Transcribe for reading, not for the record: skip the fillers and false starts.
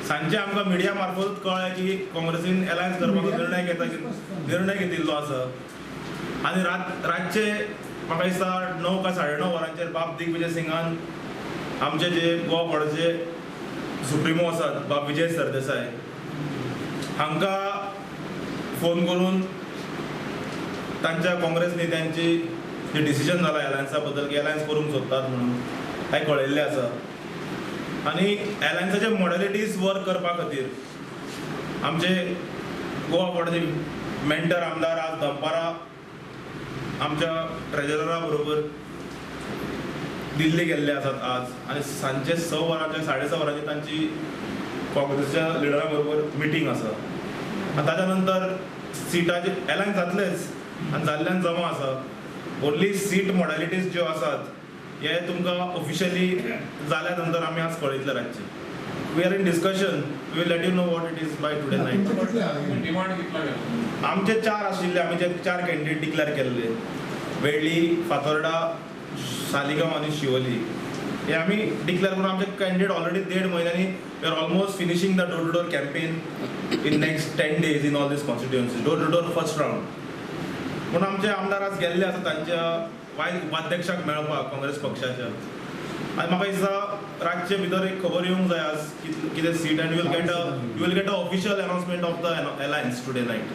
सांजचे आमकां मिडिया मार्फत कळ्ळें की काँग्रेसीन अलायन्स करपाचो निर्णय घेता, निर्णय घेतिल्लो आसा. आनी रातचे म्हाका दिसता 9 काय 9:30 वरांचेर बाब दिग्विजय सिंगान आमचे जे गोवा फॉरवर्डाचे सुप्रिमो आसात बाब विजय सरदेसाय हांकां फोन करून तांच्या काँग्रेस नेत्यांची जे डिसिजन जाला अलायन्सा बद्दल की अलायन्स करूंक सोदतात म्हणून हें कळयल्लें आसा. आनी अलायन्साचे मॉडलिटीज वर्क करपा खातीर आमचे गोवा फॉरवर्डाचे मेंटर आमदार आज दनपारां आमच्या ट्रेजररा बरोबर दिल्ली गेल्ले आसात आज. आनी सांजचे 6 वरांचेर 6:30 वरांचेर तांची काँग्रेसच्या लिडरा बरोबर मिटींग आसा. आनी ताच्या नंतर सिटाचे अलायन्स जातलेच आनी जाल्ल्यान जमा आसा. ओन्ली सीट मॉडलिटीज ज्यो आसात हे तुमकां ऑफिशियली जाल्या नंतर आमी आज कळयतले रातचे. We are in discussion, we will let you know what it is by today night. आमचे 4 आशिल्ले, आमी जे 4 कॅन्डिडेट डिक्लेअर केल्ले, वेळ्ळी, फातोर्डा, सालिगांव आनी शिवोली, हे आमी डिक्लेअर करून आमचे कॅन्डिडेट ऑलरेडी 1.5 म्हयन्यांनी we are almost finishing the door to door campaign in next 10 days in all these constituencies, door to door first round. म्हणून आमचे आमदार आज गेल्ले आसा तांच्या वायस उपाध्यक्षाक मेळपाक काँग्रेस पक्षाच्या. आनी म्हाका दिसता रातचे भितर एक खबर येवंक जाय आज कितें seat, and you will get a official announcement of the alliance today night.